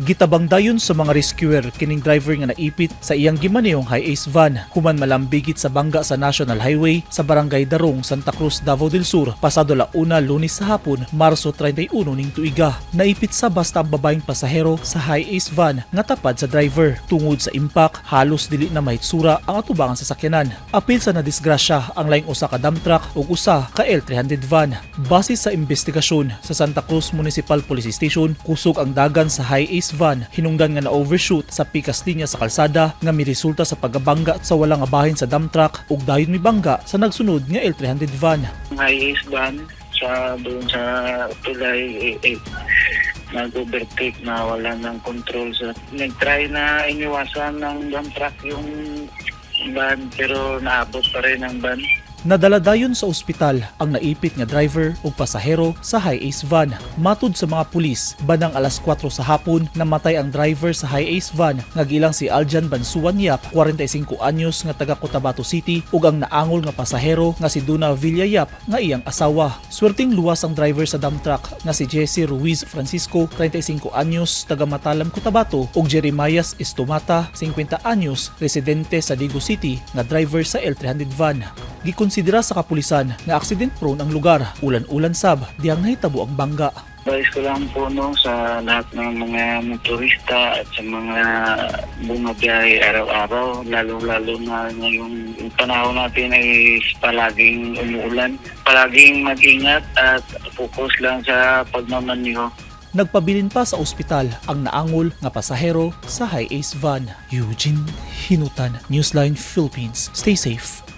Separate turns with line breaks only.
Gitabang dayon sa mga rescuer kining driver nga naipit sa iyang gimanehong Hiace van human malambigit sa bangga sa National Highway sa Barangay Darong, Santa Cruz, Davao del Sur pasado la 1 Lunes sa hapon, Marso 31 ning tuiga. Naipit sa basta ang babaeng pasahero sa Hiace van nga tapad sa driver. Tungod sa impact, halos dili na mahitsura ang atubangan sa sakyanan. Apil sa nadisgrasya ang laing usa ka dump truck ug usa ka L300 van. Base sa investigasyon sa Santa Cruz Municipal Police Station, kusog ang dagan sa Hiace van hinungdan nga na-overshoot sa pikas linya sa kalsada nga miresulta sa pagabangga sa wala nga bahin sa dump truck ug dayon mibangga sa nagsunod nga L300 van.
Hiace van sa doon sa tulay eh, nag-overtake na wala ng control sa nag-try na iniwasan ng dump truck yung van, pero naabot pa rin ang van.
Nadala dayon sa ospital ang naipit nga driver ug pasahero sa Hiace van. Matud sa mga pulis, bandang alas 4 sa hapon namatay ang driver sa Hiace van nga gilang si Aljan Bansuan Yap, 45 anyos, nga taga Cotabato City, ug ang naangol nga pasahero nga si Duna Villa Yap nga iyang asawa. Swerteng luwas ang driver sa dump truck nga si Jesse Ruiz Francisco, 35 anyos, taga Matalam, Cotabato, ug Jeremias Estomata, 50 anyos, residente sa Digos City nga driver sa L300 van. Gikonsidera sa kapulisan nga accident prone ang lugar. Ulan-ulan sab dihang nahitabo ang bangga.
Advice ko lang po, no, sa lahat ng mga motorista at sa mga bumabiyahe araw-araw, lalo-lalo na ngayong panahon natin ay palaging umuulan. Palaging mag-ingat at focus lang sa pagmamaniho.
Nagpabilin pa sa ospital ang naangol nga pasahero sa Hiace van. Eugene Hinutan, Newsline Philippines. Stay safe.